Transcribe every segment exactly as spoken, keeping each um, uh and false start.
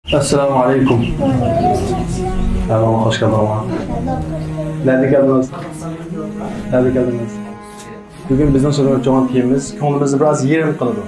ئەسسالامۇ ئەلەيكۇم. ھەممىڭلار خوش كەلدىڭلار. نەدىن كەلدىڭىز؟ نەدىن كەلدىڭىز؟ بۈگۈن بىزنىڭ سۆزلىمەكچى بولغان تېمىمىز كۆڭلىمىزنى بىراز يېرىم قىلىدۇ.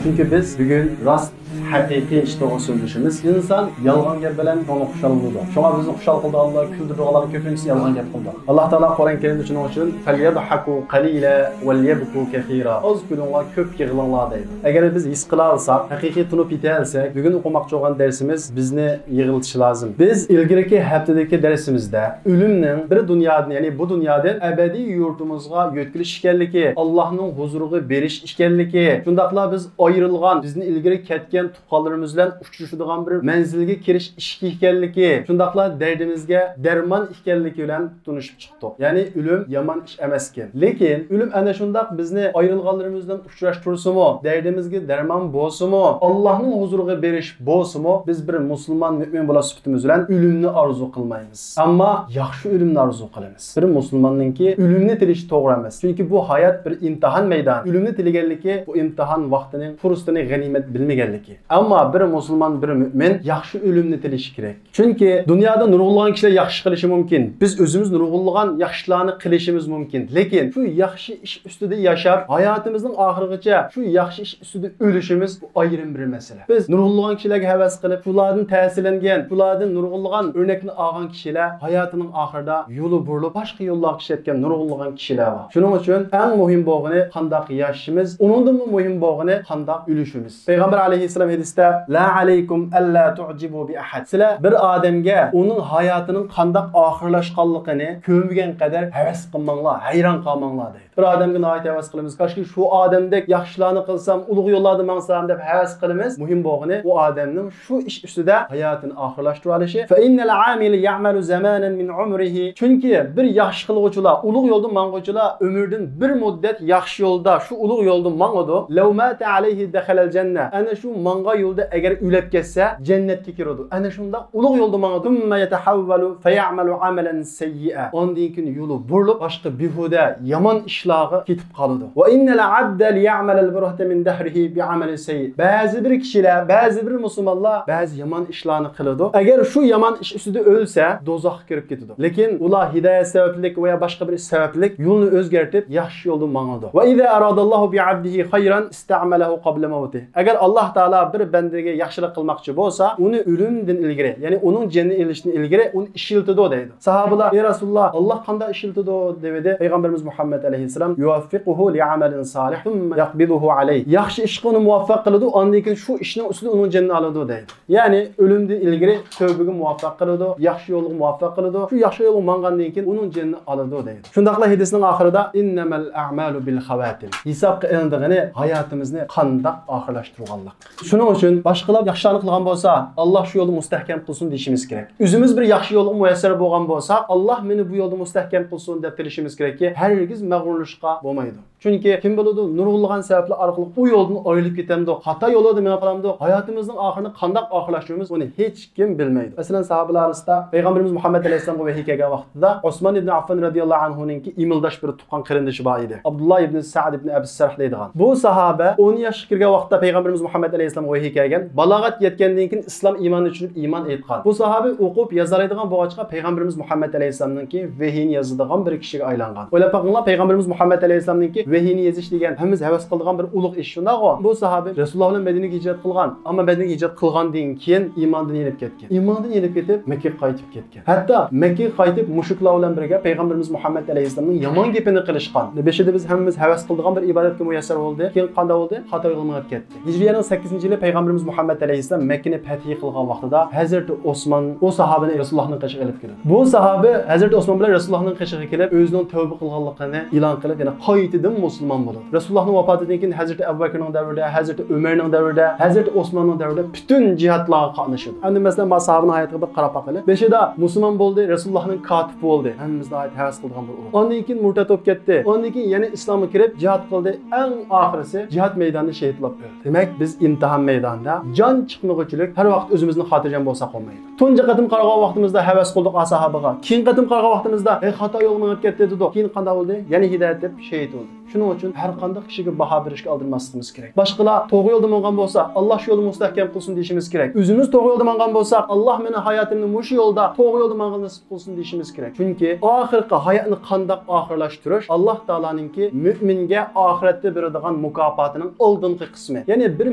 چۈنكى بىز بۈگۈن راست، ھەقىقىي ئىش توغرا سۆزلىشىمىز. ئىنسان يالغان گەپ بىلەن كۆڭلى خۇشال بولىدۇ. شۇڭا بىزنى خۇشال قىلىدىغانلار، كۈلدۈرىدىغانلارنىڭ كۆپىنچىسى يالغان گەپ قىلىدۇ. ئاللا تائالا قۇرئان كەرىمدە شۇنىڭ ئۈچۈن، فَلْيَضْحَكُوا قَلِيلًا وَلْيَبْكُوا كَثِيرًا. ئاز كۈلۈڭلار، كۆپ يىغلاڭلار دەيدۇ. ئەگەر بىز ھېس قىلالىساق، ھەقىقىي تونۇپ يېتەلىسەك، بۈگۈن ئوقۇماقچى بولغان دەرسىمىز بىزنى يىغلىتىشى لازىم. بىز ئىلگىرىكى ھەپتىدىكى دەرسىمىزدە ئۆلۈمنىڭ بىر دۇنيادىن، يەنى بۇ دۇنيادىن ئەبەدىي يۇرتىمىزغا يۆتكىلىش ئىكەنلىكى، ئاللانىڭ ھۇزۇرىغا بېرىش ئىكەنلىكى، شۇنداقلا بىز ئايرىلغان، بىزدىن ئىلگىرى كەتكەن تۇغقانلىرىمىز بىلەن ئۇچرىشىدىغان بىر مەنزىلگە كىرىش ئىشىكى ئىكەنلىكى، شۇنداقلا دەردىمىزگە دەرمان ئىكەنلىكى بىلەن تونۇشۇپ چىقتۇق. يەنى ئۆلۈم يامان ئىش ئەمەسكەن. لېكىن ئۆلۈم ئەنە شۇنداق بىزنى ئايرىلغانلىرىمىز بىلەن ئۇچراشتۇرسىمۇ، دەردىمىزگە دەرمان بولسىمۇ، ئاللانىڭ ھۇزۇرىغا بېرىش بولسىمۇ، بىز بىر مۇسۇلمان مۆمىن بولا سۈپىتىمىز بىلەن ئۆلۈمنى ئارزۇ قىلمايمىز. ئەمما ياخشى ئۆلۈمنى ئارزۇ قىلىمىز. بىر مۇسۇلماننىڭكى ئۆلۈمنى تىلىشى توغرا ئەمەس. چۈنكى بۇ ھايات بىر ئىمتىھان مەيدانى. ئۆلۈمنى تىلىگەنلىكى بۇ ئىمتىھان ۋاقتىنىڭ، پۇرسىتىنى غەنىيمەت بىلمىگەنلىكى. ئەمما بىر مۇسۇلمان، بىر مۆمىن ياخشى ئۆلۈمنى تىلىشى كېرەك. چۈنكى دۇنيادا نۇرغۇنلىغان كىشىلەر ياخشى قىلىشى مۇمكىن. بىز ئۆزىمىز نۇرغۇنلىغان ياخشىلارنى قىلىشىمىز مۇمكىن. لېكىن شۇ ياخشى ئىش ئۈستىدە ياشاپ، ھاياتىمىزنىڭ ئاخىرىغىچە شۇ ياخشى ئىش ئۈستىدە ئۆلۈشىمىز، بۇ ئايرىم بىر مەسىلە. بىز نۇرغۇنلىغان كىشىلەرگە ھەۋەس قىلىپ، شۇلاردىن تەسىرلەنگەن، شۇلاردىن نۇرغۇنلىغان ئۆرنەكنى ئالغان كىشىلەر ھاياتىنىڭ ئاخىرىدا يولى بۇرۇلۇپ، باشقا يوللارغا كېتىۋەتكەن نۇرغۇنلىغان كىشىلەر بار. شۇنىڭ ئۈچۈن ئەڭ مۇھىم بولغىنى قانداق ياشىشىمىز، ئۇنىڭدىنمۇ مۇھىم بولغىنى قانداق ئۆلۈشىمىز. پەيغەمبەر ئەلەيھىسسالام ھەدىستە، لا عليكم ألا تعجبوا بأحد. سىلەر بىر ئادەمگە ئۇنىڭ ھاياتىنىڭ قانداق ئاخىرلاشقانلىقىنى كۆرمىگەن قەدەر ھەۋەس قىلماڭلار، ھەيران قالماڭلار دەيدۇ. بىر ئادەمگە ناھايىتى ھەۋەس قىلىمىز، كاشكى شۇ ئادەمدەك ياخشىلارنى قىلسام، ئۇلۇغ يوللاردا ماڭسام دەپ ھەۋەس قىلىمىز. مۇھىم بولغىنى ئۇ ئادەمنىڭ شۇ ئىش ئۈستىدە ھاياتىنى ئاخىرلاشتۇرۇۋېلىشى. فإن العامل يعمل زمانا من عمره. چۈنكى بىر ياخشى قىلغۇچىلار، ئۇلۇغ يولدا ماڭغۇچىلار ئۆمرىدىن بىر مۇددەت ياخشى يولدا، شۇ ئۇلۇغ يولدا ماڭىدۇ. لو مات عليه دخل الجنة. ئەنە شۇ ماڭغان يولدا ئەگەر ئۆلۈپ كەتسە، جەننەتكە كىرىدۇ. ئەنە شۇنداق ئۇلۇغ يولدا ماڭىدۇ. ثم يتحول فيعمل عملا سيئا. ئاندىن كېيىن يولى بۇرۇلۇپ، باشقا بىھۇدە، يامان ئىشلارغا كېتىپ قالىدۇ. وإن العبد ليعمل البرهة من دهره بعمل سيء. بەزى بىر كىشىلەر، بەزى بىر مۇسۇلمانلار بەزى يامان ئىشلارنى قىلىدۇ. ئەگەر شۇ يامان ئىش ئۈستىدە ئۆلسە، دوزاخقا كىرىپ كېتىدۇ. لېكىن ئۇلار ھىدايەت سەۋەبلىك ۋە يا باشقا بىر ئىش سەۋەبلىك يولىنى ئۆزگەرتىپ، ياخشى يولدا ماڭىدۇ. وإذا أراد الله بعبده خيرا استعمله قبل موته. ئەگەر ئاللاھ تائالا بىر بەندىگە ياخشىلىق قىلماقچى بولسا، ئۇنى ئۆلۈمدىن ئىلگىرى، يەنى ئۇنىڭ جېنىنى ئېلىشتىن ئىلگىرى ئۇنى ئىشلىتىدۇ دەيدۇ. ساھابىلار، ئەي رەسۇلۇللاھ، ئاللاھ قانداق ئىشلىتىدۇ دەۋىدى. پەيغەمبىرىمىز مۇھەممەد ئەلەيھىسسالام، يوفقه لعمل صالح ثم يقبضه عليه. ياخشى ئىشقا ئۇنى مۇۋەپپەق قىلىدۇ، ئاندىن كېيىن شۇ ئىشنىڭ ئۈستىدە ئۇنىڭ جېنىنى ئالىدۇ دەيدۇ. يەنى ئۆلۈمدىن ئىلگىرى تەۋبىگە مۇۋەپپەق قىلىدۇ، ياخشى يولغا مۇۋەپپەق قىلىدۇ. شۇ ياخشى يولغا ماڭغاندىن كېيىن ئۇنىڭ جېنىنى ئالىدۇ دەيدۇ. شۇنداقلا ھەدىسنىڭ ئاخىرىدا، إنما الأعمال بالخواتيم. ھېسابقا ئېلىنىدىغىنى ھاياتىمىزنى قانداق ئاخىرلاشتۇرغانلىق. شۇنىڭ ئۈچۈن باشقىلار ياخشىلارنى قىلغان بولسا، ئاللاھ شۇ يولدا مۇستەھكەم قىلسۇن دېيىشىمىز كېرەك. ئۆزىمىز بىر ياخشى يولغا مۇيەسسەر بولغان بولساق، ئاللاھ مېنى بۇ يولدا مۇستەھكەم قىلسۇن دەپ تىلىشىمىز كېرەككى، ھەرگىز مەغرۇرلىنىشقا بولمايدۇ. چۈنكى كىم بىلىدۇ، نۇرغۇنلىغان سەۋەبلەر ئارقىلىق ئۇ يولدىن ئايرىلىپ كېتەمدۇق، خاتا يوللاردا مېڭىپ قالامدۇق، ھاياتىمىزنىڭ ئاخىرىنى قانداق ئاخىرلاشتۇرىمىز، ئۇنى ھېچ كىم بىلمەيدۇ. مەسىلەن، ساھابىلەر ئارىسىدا پەيغەمبىرىمىز مۇھەممەد ئەلەيھىسسالامغا ۋەھىي كەلگەن ۋاقتىدا، ئوسمان ئىبن ئەففان رەزىياللاھۇ ئەنھۇنىڭكى ئىمىلداش بىر تۇغقان قېرىندىشى بار ئىدى. ئابدۇللا ئىبن سەئد ئىبن ئەبى سەرھ دەيدىغان. بۇ ساھابە ئون ياشقا كىرگەن ۋاقىتتا پەيغەمبىرىمىز مۇھەممەد ئەلەيھىسسالامغا ۋەھىي كەلگەن. بالاغەت يەتكەندىن كېيىن ئىسلام ئىمانىنى چۈشىنىپ ئىمان ئېيتقان. بۇ ساھابە ئوقۇپ يازالايدىغان بولغاچقا، پەيغەمبىرىمىز مۇھەممەد ئەلەيھىسسالامنىڭكى ۋەھىيىنى يازىدىغان بىر كىشىگە ئايلانغان. ئويلاپ باقىڭلار، پەيغەمبىرىمىز مۇھەممەد ئەلەيھىسسالامنىڭكى ۋەھىينى يېزىش دېگەن ھەممىمىز ھەۋەس قىلىدىغان بىر ئۇلۇغ ئىش، شۇنداقغۇ؟ بۇ ساھابە رەسۇلۇللا بىلەن مەدىنىگە ھىجرەت قىلغان، ئەمما مەدىنىگە ھىجرەت قىلغاندىن كېيىن ئىماندىن يېنىپ كەتكەن. ئىماندىن يېنىپ كېتىپ، مەككىگە قايتىپ كەتكەن. ھەتتا مەككىگە قايتىپ، مۇشرىكلار بىلەن بىرگە پەيغەمبىرىمىز مۇھەممەد ئەلەيھىسسالامنىڭ يامان گېپىنى قىلىشقان. بېشىدا بىز ھەممىمىز ھەۋەس قىلىدىغان بىر ئىبادەتكە مۇيەسسەر بولدى. كېيىن قانداق بولدى؟ خاتا يولغا مېڭىپ كەتتى. ھىجرىيەنىڭ سەككىزىنچى يىلى پەيغەمبىرىمىز مۇھەممەد ئەلەيھىسسالام مەككىنى پەتھى قىلغان ۋاقتىدا، ھەزرىتى ئوسمان ئۇ ساھابىنى رەسۇلۇللانىڭ قېشىغا ئېلىپ كېلىدۇ. بۇ ساھابە ھەزرىتى ئوسمان بىلەن رەسۇلۇللانىڭ قېشىغا كېلىپ، ئۆزىنىڭ تەۋبە قىلغانلىقىنى ئېلان قىلىپ، يەنە قايتىدىن مۇسۇلمان بولىدۇ. رەسۇلۇللانىڭ ۋاپاتىدىن كېيىن ھەزرىتى ئەبۇ بەكرىنىڭ دەۋرىدە، ھەزرىتى ئۆمەرنىڭ دەۋرىدە، ھەزرىتى ئوسماننىڭ دەۋرىدە پۈتۈن جىھادلارغا قاتنىشىدۇ. ئەمدى مەسىلەن، مانا ساھابىنىڭ ھاياتىغا بىر قاراپ باقايلى. بېشىدا مۇسۇلمان بولدى، رەسۇلۇللانىڭ كاتىپى بولدى. ھەممىمىز ناھايىتى ھەۋەس قىلىدىغان بىر ئۇرۇن. ئاندىن كېيىن مۇرتەت بولۇپ كەتتى. ئاندىن كېيىن يەنە ئىسلامغا كىرىپ جىھاد قىلدى. ئەڭ ئاخىرىسى جىھاد مەيدانىدا شېھىت بولۇپ ئۆلدى. دېمەك، بىز ئىمتىھان مەيدانىدا جان چىقمىغۇچىلىك ھەر ۋاقىت ئۆزىمىزنى خاتىرجەم بولساق بولمايدۇ. تۇنجى قېتىم قارىغان ۋاقتىمىزدا ھەۋەس قىلدۇق ئا ساھابىغا. كېيىن قېتىم قارىغان ۋاقتىمىزدا، ھەي، خاتا يولغا مېڭىپ كەتتى دېدۇق. كېيىن قانداق بولدى؟ يەنە ھىدايەت دەپ شېھىت بولدى. شۇنىڭ ئۈچۈن ھەر قانداق كىشىگە باھا بېرىشكە ئالدىرىماسلىقىمىز كېرەك. باشقىلار توغرا يولدا ماڭغان بولسا، ئاللا شۇ يولنى مۇستەھكەم قىلسۇن دېيىشىمىز كېرەك. ئۆزىمىز توغرا يولدا ماڭغان بولساق، ئاللا مېنىڭ ھاياتىمنى مۇشۇ يولدا توغرا يولدا ماڭغىنى نېسىپ قىلسۇن دېيىشىمىز كېرەك. چۈنكى ئاخىرقى ھاياتنى قانداق ئاخىرلاشتۇرۇش ئاللا تائالانىڭكى مۆمىنگە ئاخىرەتتە بېرىدىغان مۇكاپاتىنىڭ ئالدىنقى قىسمى. يەنى بىر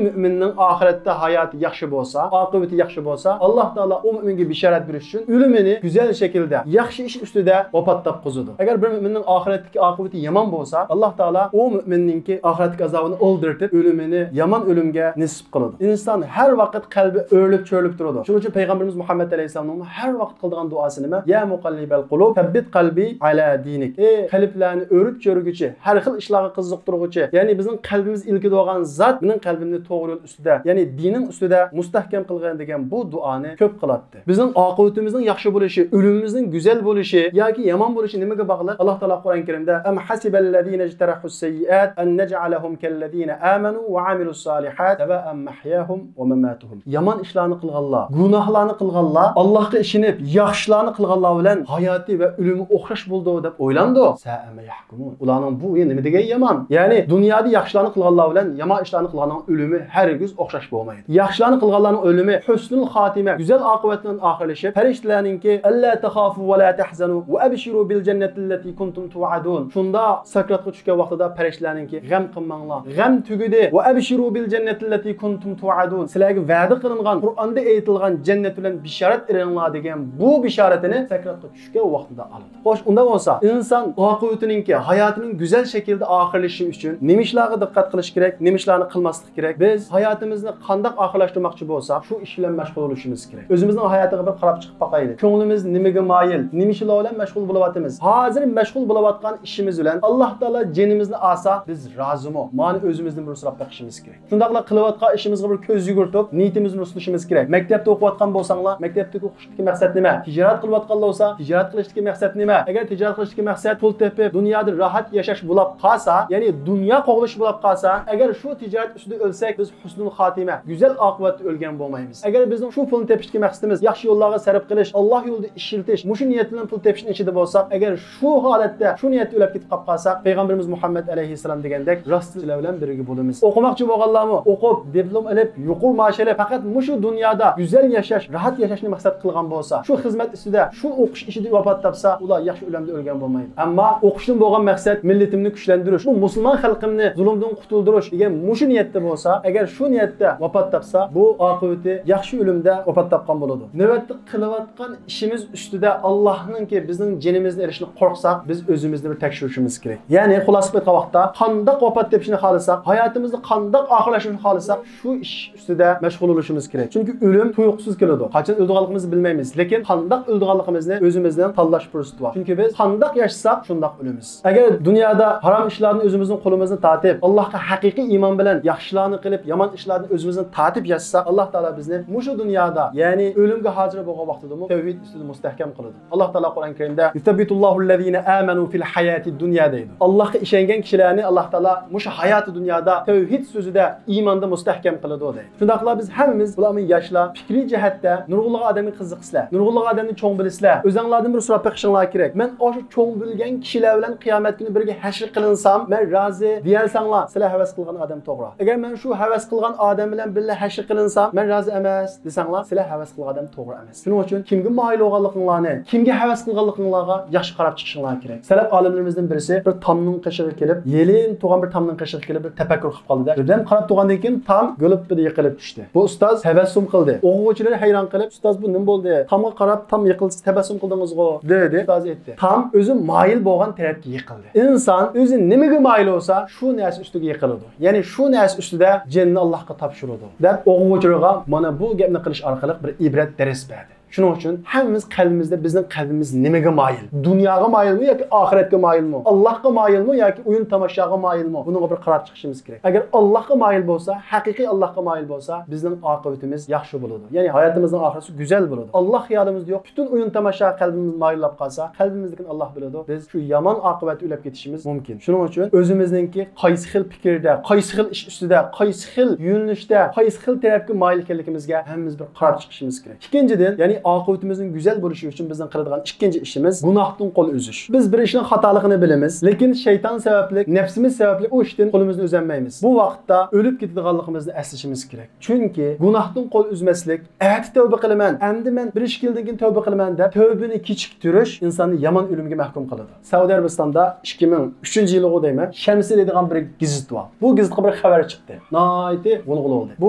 مۆمىننىڭ ئاخىرەتتە ھاياتى ياخشى بولسا، ئاقىۋىتى ياخشى بولسا، ئاللا تائالا ئۇ مۆمىنگە بېشارەت بېرىش ئۈچۈن ئۆلۈمىنى گۈزەل شەكىلدە، ياخشى ئىش ئۈستىدە ۋاپات تاپقۇزىدۇ. ئەگەر بىر مۆمىننىڭ ئاخىرەتتىكى ئاقىۋىتى يامان بولسا، ئاللا تائالا ئۇ مۆمىننىڭكى ئاخىرەتتىكى ئازابىنى ئالدىرىتىپ، ئۆلۈمىنى يامان ئۆلۈمگە نېسىپ قىلىدۇ. ئىنسان ھەر ۋاقىت قەلبى ئۆرۈلۈپ چۆرۈلۈپ تۇرىدۇ. شۇنىڭ ئۈچۈن پەيغەمبىرىمىز مۇھەممەد ئەلەيھىسسالامنىڭ ھەر ۋاقىت قىلىدىغان دۇئاسى نېمە؟ يا مۇقەللىبەل قۇلۇب، سەببىت قەلبى ئەلا دىنىك. ئەي قەلبلەرنى ئۆرۈپ چۆرگۈچى، ھەر خىل ئىشلارغا قىزىقتۇرغۇچى، يەنى بىزنىڭ قەلبىمىز ئىلكىدىغان زات، مېنىڭ قەلبىمنى توغرا يول ئۈستىدە، يەنى دىنىڭ ئۈستىدە مۇستەھكەم قىلغىن دېگەن بۇ دۇئانى كۆپ قىلاتتى. بىزنىڭ ئاقىۋىتىمىزنىڭ ياخشى بولۇشى، ئۆلۈمىمىزنىڭ گۈزەل بولۇشى ياكى يامان بولۇشى نېمىگە باغلىق؟ ئاللا تائالا قۇرئان كەرىمدە، أم حسب الذين اجترحوا السيئات أن نجعلهم كالذين آمنوا وعملوا الصالحات سواء محياهم ومماتهم. يامان ئىشلارنى قىلغانلار، گۇناھلارنى قىلغانلار، ئاللاھقا ئىشىنىپ، ياخشىلارنى قىلغانلار بىلەن ھاياتى ۋە ئۆلۈمى ئوخشاش بولىدۇ دەپ ئويلامدۇ؟ ساء ما يحكمون. ئۇلارنىڭ بۇ ئويى نېمە دېگەن يامان. يەنى دۇنيادا ياخشىلارنى قىلغانلار بىلەن يامان ئىشلارنى قىلغاننىڭ ئۆلۈمى ھەرگىز ئوخشاش بولمايدۇ. ياخشىلارنى قىلغانلارنىڭ ئۆلۈمى ھۇسنۇل خاتىمە، گۈزەل ئاقىۋەت بىلەن ئاخىرلىشىپ، پەرىشتىلەرنىڭكى، ألا تخافوا ولا تحزنوا وأبشروا بالجنة التي كنتم توعدون. شۇنداق سەكراتقا چۈشكەن ۋاقتىدا پەرىشتىلەرنىڭكى، غەم قىلماڭلار، غەم تۈگىدى. وأبشروا بالجنة التي كنتم توعدون. سىلەرگە ۋەدە قىلىنغان، قۇرئاندا ئېيتىلغان جەننەت بىلەن بېشارەت ئېلىڭلار دېگەن بۇ بېشارىتىنى سەكراتقا چۈشكەن ۋاقتىدا ئالىدۇ. خوش، ئۇنداق بولسا، ئىنسان ئاقىۋىتىنىڭكى، ھاياتىنىڭ گۈزەل شەكىلدە ئاخىرلىشىشى ئۈچۈن نېمە ئىشلارغا دىققەت قىلىش كېرەك، نېمە ئىشلارنى قىلماسلىق كېرەك؟ بىز ھاياتىمىزنى قانداق ئاخىرلاشتۇرماقچى بولساق، شۇ ئىش بىلەن مەشغۇل بولۇشىمىز كېرەك. ئۆزىمىزنىڭ ھاياتىغا بىر قاراپ چىقىپ باقايلى. كۆڭلىمىز نېمىگە مايىل، نېمە ئىشلار بىلەن مەشغۇل بولۇۋاتىمىز؟ ھازىر مەشغۇل بولۇۋاتقان ئىشىمىز بىلەن ئاللا تائالا جېنىمىزنى ئالسا، بىز رازىمۇ؟ مانا ئۆزىمىزدىن بىر سوراپ بېقىشىمىز كېرەك. شۇنداقلا قىلىۋاتقان ئىشىمىزغا بىر كۆز يۈگۈرتۈپ، نىيىتىمىزنى رۇسلىشىمىز كېرەك. مەكتەپتە ئوقۇۋاتقان بولساڭلار، مەكتەپتىكى ئوقۇشتىكى مەقسەت نېمە؟ تىجارەت قىلىۋاتقان بولسا، تىجارەت قىلىشتىكى مەقسەت نېمە؟ ئەگەر تىجارەت قىلىشتىكى مەقسەت پۇل تېپىپ، دۇنيادا راھەت ياشاش بولاپ قالسا، يەنى دۇنيا قوغلىشىش بولاپ قالسا، ئەگەر شۇ تىجارەت ئۈستىدە ئۆلسەك، بىز ھۇسنۇل خاتىمە، گۈزەل ئاقىۋەتتە ئۆلگەن بولمايمىز. ئەگەر بىزنىڭ شۇ پۇلنى تېپىشتىكى مەقسىتىمىز ياخشى يوللارغا سەرپ قىلىش، ئاللا يولىدا ئىشلىتىش، مۇشۇ نىيەت بىلەن پۇل تېپىشنىڭ ئىچىدە بولساق، ئەگەر شۇ ھالەتتە، شۇ نىيەتتە ئۆلۈپ كېتىپ قاپ قالساق، پەيغەمبىرىمىز مۇھەممەد ئەلەيھىسسالام دېگەندەك راستچىلار بىلەن بىرگە بولىمىز. ئوقۇماقچى بولغانلارمۇ ئوقۇپ، دىپلوم ئېلىپ، يۇقىرى مائاش ئېلىپ، پەقەت مۇشۇ دۇنيادا گۈزەل ياشاش، راھەت ياشاشنى مەقسەت قىلغان بولسا، شۇ خىزمەت ئۈستىدە، شۇ ئوقۇش ئىچىدە ۋاپات تاپسا، ئۇلار ياخشى ئۆلۈمدە ئۆلگەن بولمايدۇ. ئەمما ئوقۇشتىن بولغان مەقسەت مىللىتىمنى كۈچلەندۈرۈش، بۇ مۇسۇلمان خەلقىمنى زۇلۇمدىن قۇتۇلدۇرۇش دېگەن مۇشۇ نىيەتتە بولسا، ئەگەر شۇ نىيەتتە ۋاپات تاپسا، بۇ ئاقىۋىتى ياخشى ئۆلۈمدە ۋاپات تاپقان بولىدۇ. نۆۋەتتە قىلىۋاتقان ئىشىمىز ئۈستىدە ئاللانىڭكى بىزنىڭ جېنىمىزنى ئېلىشىنى قورقساق، بىز ئۆزىمىزنى بىر تەكشۈرۈشىمىز كېرەك. يەنى خۇلاسە قىلىپ ئېيتقان ۋاقىتتا، قانداق ۋاپات تېپىشنى خالىساق، ھاياتىمىزنى قانداق ئاخىرلاشتۇرۇشنى خالىساق، شۇ ئىش ئۈستىدە مەشغۇل بولۇشىمىز كېرەك. چۈنكى ئۆلۈم تۇيۇقسىز كېلىدۇ. قاچان ئۆلىدىغانلىقىمىزنى بىلمەيمىز، لېكىن قانداق ئۆلىدىغانلىقىمىزنى ئۆزىمىزنىڭ تاللاش پۇرسىتى بار. چۈنكى بىز قانداق ياشىساق، شۇنداق ئۆلىمىز. ئەگەر دۇنيادا ھارام ئىشلاردىن ئۆزىمىزنى قولىمىزنى تارتىپ، ئاللاھقا ھەقىقىي ئىمان بىلەن ياخشىلارنى قىلىپ، يامان ئىشلاردىن ئۆزىمىزنى تارتىپ ياشىساق، ئاللاھ تائالا بىزنى مۇشۇ دۇنيادا، يەنى ئۆلۈمگە ھازىر بولغان ۋاقتىدا تەۋھىد ئۈستىدە مۇستەھكەم قىلىدۇ. ئاللاھ تائالا قۇرئان كەرىمدە، يۇسەببىتۇللاھۇللەزىنە ئامەنۇ فىل ھاياتىد دۇنيا دەيدۇ. ئاللاھقا ئىشەنگەن كىشىلەرنى ئاللاھ تائالا مۇشۇ ھاياتى دۇنيادا تەۋھىد سۆزىدە، ئىماندا مۇستەھكەم قىلىدۇ دەيدۇ. شۇنداقلا بىز ھەممىمىز، بۇلارمۇ ياشلار، پىكرىي جەھەتتە نۇرغۇنلىغان ئادەمگە قىزىقىسىلەر، نۇرغۇنلىغان ئادەمنى چوڭ بىلىسىلەر، ئۆزەڭلاردىن بىر سوراپ بېقىشىڭلار كېرەك. مەن ئاشۇ چوڭ بىلگەن كىشىلەر بىلەن قىيامەت كۈنى بىرگە ھەشر قىلىنسام، مەن رازى دېيەلسەڭلار، سىلەر ھەۋەس قىلغان ئادەم توغرا. ئەگەر مەن شۇ ھەۋەس قىلغان ئادەم بىلەن بىللە ھەشر قىلىنسام، مەن رازى ئەمەس دېسەڭلار، سىلەر ھەۋەس قىلغان ئادەم توغرا ئەمەس. شۇنىڭ ئۈچۈن كىمگە مايىل بولغانلىقىڭلارنى، كىمگە ھەۋەس قىلغانلىقىڭلارغا ياخشى قاراپ چىقىشىڭلار كېرەك. سەلەپ ئالىملىرىمىزدىن بىرسى بىر تامنىڭ قېشىغا كېلىپ، يېلىن تۇرغان بىر تامنىڭ قېشىغا كېلىپ بىر تەپەككۇر قىلىپ قالدى-دە، بىردەم قاراپ تۇرغاندىن كېيىن تام گۈلۈپپىدە يىقىلىپ چۈشتى. بۇ ئۇستاز تەبەسسۇم قىلدى. ئوقۇغۇچىلىرى ھەيران قېلىپ، ئۇستاز، بۇ نېمە بولدى؟ تامغا قاراپ تام يىقىلسا تەبەسسۇم قىلدىڭىزغۇ، دېدى. ئۇستاز ئېيتتى، تام ئۆزى مايىل بولغان تەرەپكە يىقىلدى. ئىنسان ئۆزى نېمىگە مايىل بولسا، شۇ نەرسە ئۈستىگە يىقىلىدۇ. يەنى شۇ نەرسە ئۈستىدە جېنىنى ئاللاھقا تاپشۇرىدۇ، دەپ ئوقۇغۇچىلىرىغا مانا بۇ گەپنى قىلىش ئارقىلىق بىر ئىبرەت دەرس بەردى. شۇنىڭ ئۈچۈن ھەممىمىز قەلبىمىزدە بىزنىڭ قەلبىمىز نېمىگە مايىل؟ دۇنياغا مايىلمۇ ياكى ئاخىرەتكە مايىلمۇ؟ ئاللاھقا مايىلمۇ ياكى ئويۇن تاماشاغا مايىلمۇ؟ بۇنىڭغا بىر قاراپ چىقىشىمىز كېرەك. ئەگەر ئاللاھقا مايىل بولسا، ھەقىقىي ئاللاھقا مايىل بولسا، بىزنىڭ ئاقىۋىتىمىز ياخشى بولىدۇ. يەنى ھاياتىمىزنىڭ ئاخىرىسى گۈزەل بولىدۇ. ئاللاھ خىيالىمىزدا يوق، پۈتۈن ئويۇن تاماشاغا قەلبىمىز مايىللاپ قالسا، قەلبىمىزدىكىنى ئاللاھ بىلىدۇ. بىز شۇ يامان ئاقىۋەتتە ئۆلۈپ كېتىشىمىز مۇمكىن. شۇنىڭ ئۈچۈن ئۆزىمىزنىڭكى قايسى خىل پىكىردە، قايسى خىل ئىش ئۈستىدە، قايسى خىل يۆنىلىشتە، قايسى خىل تەرەپكە مايىل ئىكەنلىكىمىزگە ھەممىمىز بىر قاراپ چىقىشىمىز كېرەك. ئىككىنچىدىن، يەنى ئاقىۋىتىمىزنىڭ گۈزەل بولۇشى ئۈچۈن بىزنىڭ قىلىدىغان ئىككىنچى ئىشىمىز گۇناھتىن قول ئۈزۈش. بىز بىر ئىشنىڭ خاتالىقىنى بىلىمىز، لېكىن شەيتان سەۋەبلىك، نەپسىمىز سەۋەبلىك ئۇ ئىشتىن قولىمىزنى ئۈزەلمەيمىز. بۇ ۋاقىتتا ئۆلۈپ كېتىدىغانلىقىمىزنى ئەسلىشىمىز كېرەك. چۈنكى گۇناھتىن قول ئۈزمەسلىك، ئەتە تەۋبە قىلىمەن، ئەمدى مەن بىر ئىش كېلدىن كېيىن تەۋبە قىلىمەن دەپ تەۋبىنى كېچىكتۈرۈش ئىنساننى يامان ئۆلۈمگە مەھكۇم قىلىدۇ. سەئۇدى ئەرەبىستاندا ئىككى مىڭ ئۈچىنچى يىلىغۇ دەيمەن، شەمسى دەيدىغان بىر گېزىت بار. بۇ گېزىتقا بىر خەۋەر چىقتى. ناھايىتى غۇلغۇلا بولدى. بۇ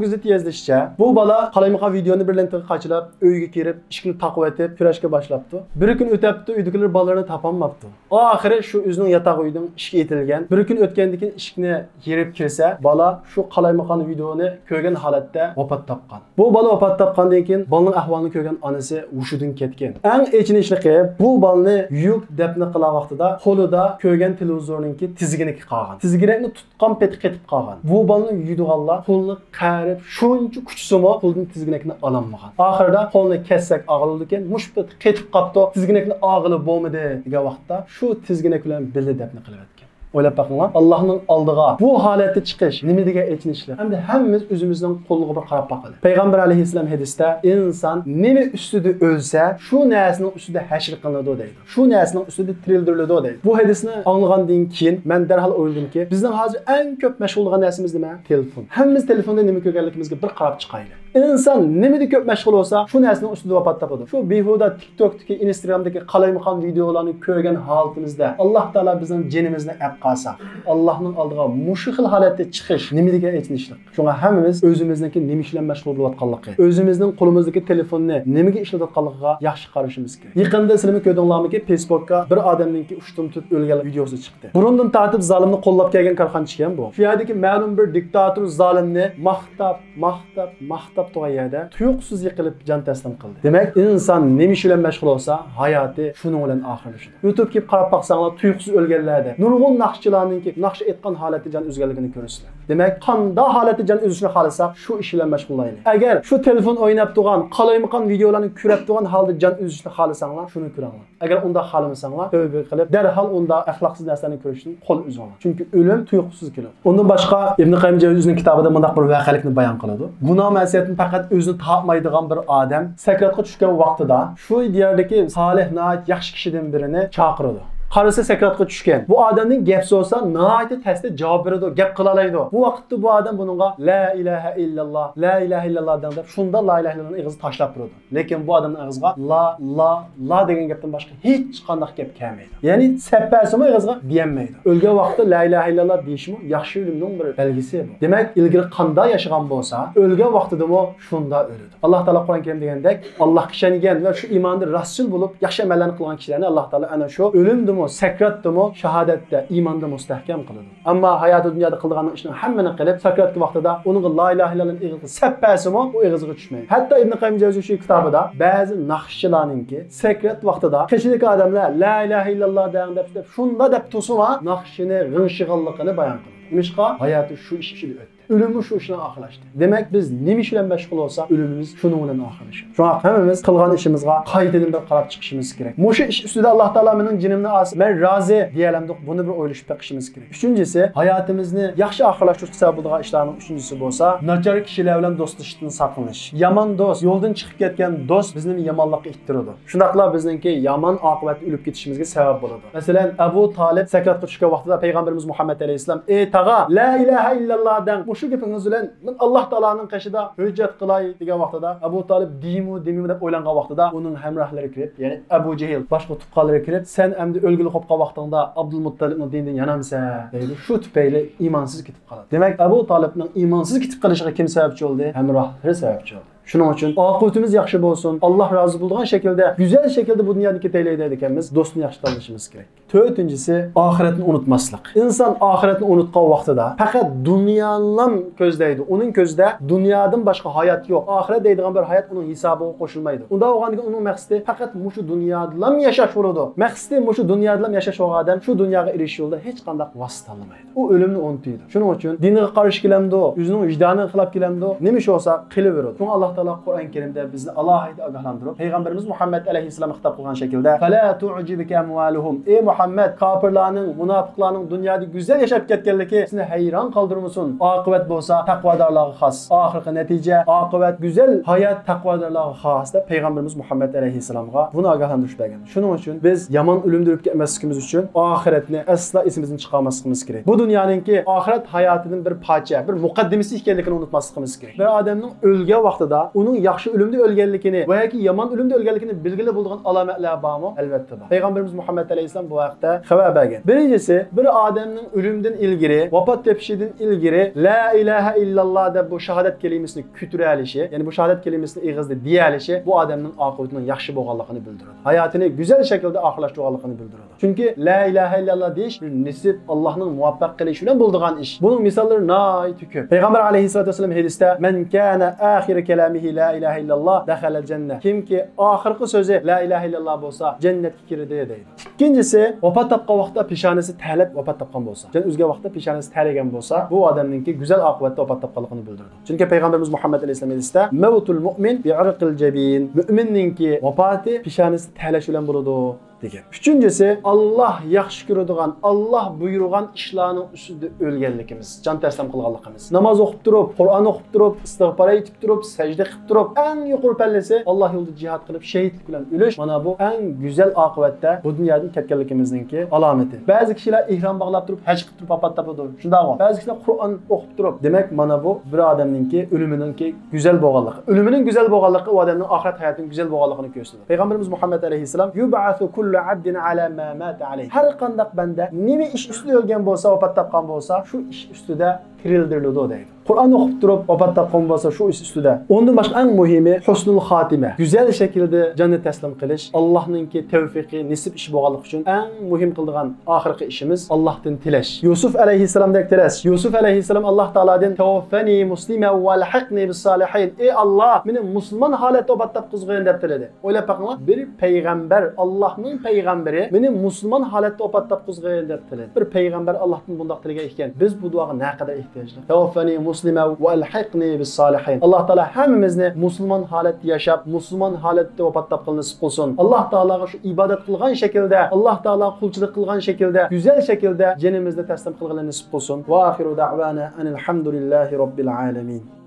گېزىت يېزىلىشىچە، بۇ بالا قالايمىقان ۋىدېئونى بىر لېنتىگە قاچىلاپ، ئۆيگە كىرىپ، ئىشىكنى تاقىۋېتىپ، كۈرەشكە باشلاپتۇ. بىر كۈن ئۆتەپتۇ، ئۆيدىكىلەر بالىلىرىنى تاپالماپتۇ. ئاخىرى شۇ ئۆزىنىڭ ياتاق ئۆيىنىڭ ئىشىكى ئېتىلگەن. بىر كۈن ئۆتكەندىن كېيىن ئىشىكنى يېرىپ كىرسە، بالا شۇ قالايمىقان ۋىدېئونى كۆرگەن ھالەتتە ۋاپات تاپقان. بۇ بالا ۋاپات تاپقاندىن كېيىن بالىنىڭ ئەھۋالىنى كۆرگەن ئانىسى ھوشىدىن كەتكەن. ئەڭ ئېچىنىشلىقى، بۇ بالىنى يۇيۇپ دەپنە قىلغان ۋاقتىدا قولىدا كۆرگەن تېلېۋىزورنىڭكى تىزگىنىكى قالغان. تىزگىنەكنى تۇتقان پېتى قېتىپ قالغان. بۇ بالىنى يۇيىدىغانلار قولىنى قەرىپ شۇنچە كۈچىسىمۇ قولىدىن تىزگىنەكنى ئالالمىغان. ئاخىرىدا قولىنى كەسسەك ئاغرىلىدىكەن، مۇشۇ پېتى قېتىپ قاپتۇ، تىزگىنەكنى ئالغىلى بولمىدى دېگەن ۋاقىتتا شۇ تىزگىنەك بىلەن بىللە دەپنە قىلىۋەتكەن. ئويلاپ بېقىڭلار، ئاللاھنىڭ ئالدىغا بۇ ھالەتتە چىقىش نېمە دېگەن ئېچىنىشلىق. ئەمدى ھەممىمىز ئۆزىمىزنىڭ قولىغا بىر قاراپ باقايلى. پەيغەمبەر ئەلەيھىسسالام ھەدىستە، ئىنسان نېمە ئۈستىدە ئۆلسە، شۇ نەرسىنىڭ ئۈستىدە ھەشر قىلىنىدۇ دەيدۇ. شۇ نەرسىنىڭ ئۈستىدە تىرىلدۈرۈلىدۇ دەيدۇ. بۇ ھەدىسنى ئاڭلىغاندىن كېيىن مەن دەرھال ئويلىدىمكى، بىزنىڭ ھازىر ئەڭ كۆپ مەشغۇل بولغان نەرسىمىز نېمە؟ تېلېفون. ھەممىمىز تېلېفوندا نېمە كۆرگەنلىكىمىزگە بىر قاراپ چىقايلى. ئىنسان نېمىدە كۆپ مەشغۇل بولسا، شۇ نەرسىنىڭ ئۈستىدە ۋاپات تاپىدۇ. شۇ بىھۇدە تىك توكتىكى، ئىنستاگرامدىكى قالايمىقان ۋىدېئولارنى كۆرگەن ھالىتىمىزدە، ئاللاھ تائالا بىزنىڭ جېنىمىزنى ئەپ قالسا، ئاللاھنىڭ ئالدىغا مۇشۇ خىل ھالەتتە چىقىش نېمە دېگەن ئېچىنىشلىق. شۇڭا ھەممىمىز ئۆزىمىزنىڭكى نېمە ئىش بىلەن مەشغۇل بولۇۋاتقانلىقى، ئۆزىمىزنىڭ قولىمىزدىكى تېلېفوننى نېمىگە ئىشلىتىۋاتقانلىقىغا ياخشى قارىشىمىز كېرەك. يېقىندا سىلەرمۇ كۆردۈڭلارمىكى، فېيسبوككا بىر ئادەمنىڭكى ئۇشتۇمتۇ تۇتۇپ ئۆلگەن ۋىدېئوسى چىقتى. بۇرۇندىن تارتىپ زالىمنى قوللاپ كەلگەن كارخانىچىكەن بۇ. شۇ يەردىكى مەلۇم بىر دىكتاتور زالىمنى ماختاپ، ماختاپ، ماختاپ تۇرغان يەردە تۇيۇقسىز يىقىلىپ جان تەسلىم قىلدى. دېمەك، ئىنسان نېمە ئىش بىلەن مەشغۇل بولسا، ھاياتى شۇنىڭ بىلەن ئاخىرلىشىدۇ. يۇتۇب كېلىپ قاراپ باقساڭلار، تۇيۇقسىز ئۆلگەنلەر دەپ نۇرغۇن ناخشىچىلارنىڭكى ناخشا ئېيتقان ھالەتتە جان ئۈزگەنلىكىنى كۆرىسىلەر. دېمەك، قانداق ھالەتتە جان ئۈزۈشنى خالىساق، شۇ ئىش بىلەن مەشغۇللايلى. ئەگەر شۇ تېلېفون ئويناپ تۇرغان، قالايمىقان ۋىدېئولارنى كۆرۈپ تۇرغان ھالدا جان ئۈزۈشنى خالىساڭلار، شۇنى كۆرۈڭلار. ئەگەر ئۇنداق خالىمىساڭلار، تەۋبە قىلىپ، دەرھال ئۇنداق ئەخلاقسىز نەرسىلەرنى كۆرۈشتىن قول ئۈزۈڭلار. چۈنكى ئۆلۈم تۇيۇقسىز كېلىدۇ. ئۇندىن باشقا ئىبن قەييىم جەۋزىي ئۆزىنىڭ كىتابىدا مۇنداق بىر ۋەقەلىكنى بايان قىلىدۇ. گۇناھ مەسىيەتتىن پەقەت ئۆزىنى تارتمايدىغان بىر ئادەم سەكراتقا چۈشكەن ۋاقتىدا شۇ دىياردىكى سالىھ، ناھايىتى ياخشى كىشىدىن بىرىنى چاقىرىدۇ. قارىسا سەكراتقا چۈشكەن. بۇ ئادەمدىن گەپ سورىسا ناھايىتى تەستە جاۋاب بېرىدۇ، گەپ قىلالايدۇ. بۇ ۋاقىتتا بۇ ئادەم بۇنىڭغا لا ئىلاھە ئىللاللا، لا ئىلاھە ئىللاللا دەڭ دەپ شۇنداق لا ئىلاھە ئىللاللانى ئېغىزىغا تاشلاپ بېرىدۇ. لېكىن بۇ ئادەمنىڭ ئېغىزىغا لا، لا، لا دېگەن گەپتىن باشقا ھېچقانداق گەپ كەلمەيدۇ. يەنى سەپپەسىمۇ ئېغىزىغا دېيەلمەيدۇ. ئۆلگەن ۋاقتىدا لا ئىلاھە ئىللاللا دېيىشمۇ ياخشى ئۆلۈمنىڭ بىر بەلگىسى بۇ. دېمەك، ئىلگىرى قانداق ياشىغان بولسا، ئۆلگەن ۋاقتىدىمۇ شۇنداق ئۆلىدۇ. ئاللاھ تائالا قۇرئان كەرىمدە دېگەندەك، ئاللاھقا ئىشەنگەن ۋە شۇ ئىماندا راستچىل بولۇپ، ياخشى ئەمەللەرنى قىلغان كىشىلەرنى ئاللاھ تائالا ئەنە شۇ ئۆلۈمدىمۇ، سەكراتتىمۇ، شاھادەتتە، ئىماندا مۇستەھكەم قىلىدۇ. ئەمما ھاياتى دۇنيادا قىلىدىغان ئىشنىڭ ھەممىنى قىلىپ، سەكراتقى ۋاقتىدا ئۇنىڭغا لا ئىلاھە ئىللاللانى ئېغىزىغا سەپ بەرسىمۇ، ئۇ ئېغىزىغا چۈشمەيدۇ. ھەتتا ئىبن قەييىم جەۋزىي شۇ كىتابىدا بەزى ناخشىچىلارنىڭكى سەكرات ۋاقتىدا قېشىدىكى ئادەملەر لا ئىلاھە ئىللاللا دەڭ دەپ، دەپ شۇنداق دەپ تۇرسىمۇ، ناخشىنى غىڭشىغانلىقىنى بايان قىلىدۇ. نېمىشقا؟ ھاياتى شۇ ئىش ئىچىدە ئۆتتى. ئۆلۈممۇ شۇ ئىش بىلەن ئاخىرلاشتى. دېمەك، بىز نېمە ئىش بىلەن مەشغۇل بولساق، ئۆلۈمىمىز شۇنىڭ بىلەن ئاخىرلىشىدۇ. شۇڭا ھەممىمىز قىلغان ئىشىمىزغا قايتىدىن بىر قاراپ چىقىشىمىز كېرەك. مۇشۇ ئىش ئۈستىدە ئاللاھ تائالا مېنىڭ جېنىمنى ئالسا، مەن رازى دېيەلەمدۇق، بۇنى بىر ئويلىشىپ بېقىشىمىز كېرەك. ئۈچىنچىسى، ھاياتىمىزنى ياخشى ئاخىرلاشتۇرۇشقا سەۋەب بولىدىغان ئىشلارنىڭ ئۈچىنچىسى بولسا، ناچار كىشىلەر بىلەن دوستلىشىشتىن ساقلىنىش. يامان دوست، يولدىن چىقىپ كەتكەن دوست بىزنى يامانلىققا ئىتتىرىدۇ. شۇنداقلا بىزنىڭكى يامان ئاقىۋەتتە ئۆلۈپ كېتىشىمىزگە سەۋەب بولىدۇ. مەسىلەن، ئەبۇ تالىپ سەكراتقا چۈشكەن ۋاقتىدا پەيغەمبىرىمىز مۇھەممەد ئەلەيھىسسالام، ئى تاغا، لا ئىلاھە ئىللاللا دەڭ، مۇشۇ گېپىڭىز بىلەن مەن ئاللاھ تائالانىڭ قېشىدا ھۆججەت قىلاي دېگەن ۋاقتىدا، ئەبۇ تالىپ دېيىمۇ، دېمەيمۇ دەپ ئويلانغان ۋاقتىدا، ئۇنىڭ ھەمراھلىرى كىرىپ، يەنى ئەبۇ جەھىل، باشقا تۇغقانلىرى كىرىپ، سەن ئەمدى ئۆلگىلى قوپقان ۋاقتىڭدا ئابدۇلمۇتتەلىپنىڭ دىنىدىن يانامسەن؟ دەيدۇ. شۇ تۈپەيلى ئىمانسىز كېتىپ قالىدۇ. دېمەك، ئەبۇ تالىپنىڭ ئىمانسىز كېتىپ قېلىشىغا كىم سەۋەبچى بولدى؟ ھەمراھلىرى سەۋەبچى بولدى. شۇنىڭ ئۈچۈن ئاقىۋىتىمىز ياخشى بولسۇن، ئاللاھ رازى بولىدىغان شەكىلدە، گۈزەل شەكىلدە بۇ دۇنيادىن كېتەيلى دەيدىكەنمىز، دوستنى ياخشى تاللىشىمىز كېرەك. تۆتىنچىسى، ئاخىرەتنى ئۇنتۇماسلىق. ئىنسان ئاخىرەتنى ئۇنتقان ۋاقتىدا پەقەت دۇنيانىلا كۆزلەيدۇ. ئۇنىڭ كۆزىدە دۇنيادىن باشقا ھايات يوق. ئاخىرەت دەيدىغان بىر ھايات ئۇنىڭ ھېسابىغا قوشۇلمايدۇ. ئۇنداق بولغاندىكىن ئۇنىڭ مەقسىتى پەقەت مۇشۇ دۇنيادىلا ياشاش بولىدۇ. مەقسىتى مۇشۇ دۇنيادىلا ياشاش بولغان ئادەم شۇ دۇنياغا ئېرىشىش يولىدا ھېچقانداق ۋاسىتە تاللىمايدۇ. ئۇ ئۆلۈمنى ئۇنتۇيدۇ. شۇنىڭ ئۈچۈن دىنىغا قارشى كېلەمدۇ، ئۆزىنىڭ ۋىجدانىغا خىلاپ كېلەمدۇ، نېمە ئىش بولسا قىلىۋېرىدۇ. شۇڭا ئاللاھ تائالا قۇرئان كەرىمدە بىزنى ئالاھىدە ئاگاھلاندۇرۇپ، پەيغەمبىرىمىز مۇھەممەد ئەلەيھىسسالامغا خىتاب قىلغان شەكىلدە، فلا تعجبك أموالهم، ئى مۇھەممەد، كاپىرلارنىڭ، مۇناپىقلارنىڭ دۇنيادا گۈزەل ياشاپ كەتكەنلىكى سېنى ھەيران قالدۇرمىسۇن. ئاقىۋەت بولسا تەقۋادارلارغا خاس. ئاخىرقى نەتىجە، ئاقىۋەت، گۈزەل ھايات تەقۋادارلارغا خاس، دەپ پەيغەمبىرىمىز مۇھەممەد ئەلەيھىسسالامغا بۇنى ئاگاھلاندۇرۇش بەرگەن. شۇنىڭ ئۈچۈن بىز يامان ئۆلۈمدە ئۆلۈپ كەتمەسلىكىمىز ئۈچۈن ئاخىرەتنى ئەسلا ئېسىمىزدىن چىقارماسلىقىمىز كېرەك. بۇ دۇنيانىڭكى ئاخىرەت ھاياتىنىڭ بىر پارچە، بىر مۇقەددىمىسى ئىكەنلىكىنى ئۇنتۇماسلىقىمىز كېرەك. بىر ئادەمنىڭ ئۆلگەن ۋاقتىدا ئۇنىڭ ياخشى ئۆلۈمدە ئۆلگەنلىكىنى ۋە ياكى يامان ئۆلۈمدە ئۆلگەنلىكىنى بىلگىلى بولىدىغان ئالامەتلەر بارمۇ؟ ئەلۋەتتە بار. پەيغەمبىرىمىز مۇھەممەد ئەلەيھىسسالام بۇ ھەقتە خەۋەر بەرگەن. بىرىنچىسى، بىر ئادەمنىڭ ئۆلۈمدىن ئىلگىرى، ۋاپات تېپىشىدىن ئىلگىرى لا ئىلاھە ئىللاللا دەپ بۇ شاھادەت كەلىمىسىنى كۆتۈرەلىشى، يەنى بۇ شاھادەت كەلىمىسىنى ئېغىزدا دېيەلىشى بۇ ئادەمنىڭ ئاقىۋىتىنىڭ ياخشى بولغانلىقىنى بىلدۈرىدۇ. ھاياتىنى گۈزەل شەكىلدە ئاخىرلاشتۇرغانلىقىنى بىلدۈرىدۇ. چۈنكى لا ئىلاھە ئىللاللا دېيىش بىر نېسىپ، ئاللاھنىڭ مۇۋەپپەق قىلىشى بىلەن بولىدىغان ئىش. بۇنىڭ مىساللىرى ناھايىتى كۆپ. پەيغەمبەر ئەلەيھىسسالاتۇ ۋەسسالام ھەدىستە، من كان آخر كلامه لا إله إلا الله دخل الجنة، كىمكى ئاخىرقى سۆزى لا ئىلاھە ئىللاللا بولسا، جەننەتكە كىردى دەيدۇ. ئىككىنچىسى، ۋاپات تاپقان ۋاقىتتا پېشانىسى تەرلەپ ۋاپات تاپقان بولسا، جان ئۈزگەن ۋاقىتتا پېشانىسى تەرلىگەن بولسا، بۇ ئادەمنىڭكى گۈزەل ئاقىۋەتتە ۋاپات تاپقانلىقىنى بىلدۈرىدۇ. چۈنكى پەيغەمبىرىمىز مۇھەممەد ئەلەيھىسسالام ھەدىستە، مەۋتۇل مۇئمىن بىئەرقىل جەبىن، مۆمىننىڭكى ۋاپاتى پېشانىسى تەرلەش بىلەن بولىدۇ دېگەن. ئۈچىنچىسى، ئاللاھ ياخشى كۆرىدىغان، ئاللاھ بۇيرۇغان ئىشلارنىڭ ئۈستىدە ئۆلگەنلىكىمىز، جان تەسلىم قىلغانلىقىمىز. ناماز ئوقۇپ تۇرۇپ، قۇرئان ئوقۇپ تۇرۇپ، ئىستىغپار ئېيتىپ تۇرۇپ، سەجدە قىلىپ تۇرۇپ، ئەڭ يۇقىرى پەللىسى ئاللاھ يولىدا جىھاد قىلىپ شېھىتلىك بىلەن ئۆلۈش. مانا بۇ ئەڭ گۈزەل ئاقىۋەتتە بۇ دۇنيادىن كەتكەنلىكىمىزنىڭكى ئالامىتى. بەزى كىشىلەر ئېھرام باغلاپ تۇرۇپ، ھەج قىلىپ تۇرۇپ ۋاپات تاپىدۇ. شۇنداقمۇ؟ بەزى كىشىلەر قۇرئان ئوقۇپ تۇرۇپ. دېمەك، مانا بۇ بىر ئادەمنىڭكى ئۆلۈمىنىڭكى گۈزەل بولغانلىقى. ئۆلۈمىنىڭ گۈزەل بولغانلىقى ئۇ ئادەمنىڭ ئاخىرەت ھاياتىنىڭ گۈزەل بولغانلىقىنى كۆرسىتىدۇ. پەيغەمبىرىمىز مۇھەممەد ئەلەيھىسسالام، يبعث كل عبد على ما مات عليه. ھەر قانداق بەندە نېمە ئىش ئۈستىدە ئۆلگەن بولسا، ۋاپات تاپقان بولسا، شۇ ئىش ئۈستىدە تىرىلدۈرۈلىدۇ دەيدۇ. قۇرئان ئوقۇپ تۇرۇپ ۋاپات تاپقان بولسا، شۇ ئىش ئۈستىدە. ئۇندىن باشقا ئەڭ مۇھىمى ھۇسنۇل خاتىمە. گۈزەل شەكىلدە جاننى تەسلىم قىلىش. ئاللاھنىڭكى تەۋپىقى، نېسىپ ئىشى بولغانلىقى ئۈچۈن ئەڭ مۇھىم قىلىدىغان ئاخىرقى ئىشىمىز ئاللاھتىن تىلەش. يۈسۈف ئەلەيھىسسالامدەك تىلەش. يۈسۈف ئەلەيھىسسالام ئاللاھ تائالادىن، توففەنى مۇسلىمەن ۋەلھىقنى بالصالحين، ئى ئاللاھ، مېنى مۇسۇلمان ھالەتتە ۋاپات تاپقۇزغىن، دەپ تىلىدى. ئويلاپ بېقىڭلار، بىر پەيغەمبەر، ئاللاھنىڭ پەيغەمبىرى، مېنى مۇسۇلمان ھالەتتە ۋاپات تاپقۇزغىن، دەپ تىلىدى. بىر پەيغەمبەر ئاللاھتىن بۇنداق تىلىگەن ئىكەن، بىز بۇ دۇئاغا نەقەدەر ئېھتىياجلىق. توففەنى مۇسلىمەن ۋەلھىقنى بالصالحين. ئاللاھ تائالا ھەممىمىزنى مۇسۇلمان ھالەتتە ياشاپ، مۇسۇلمان ھالەتتە ۋاپات تاپقىلى نېسىپ قىلسۇن. ئاللاھ تائالاغا شۇ ئىبادەت قىلغان شەكىلدە، ئاللاھ تائالاغا قۇلچىلىق قىلغان شەكىلدە، گۈزەل شەكىلدە جېنىمىزنى تەسلىم قىلغىلى نېسىپ قىلسۇن. وآخر دعوانا أن الحمد لله رب العالمين.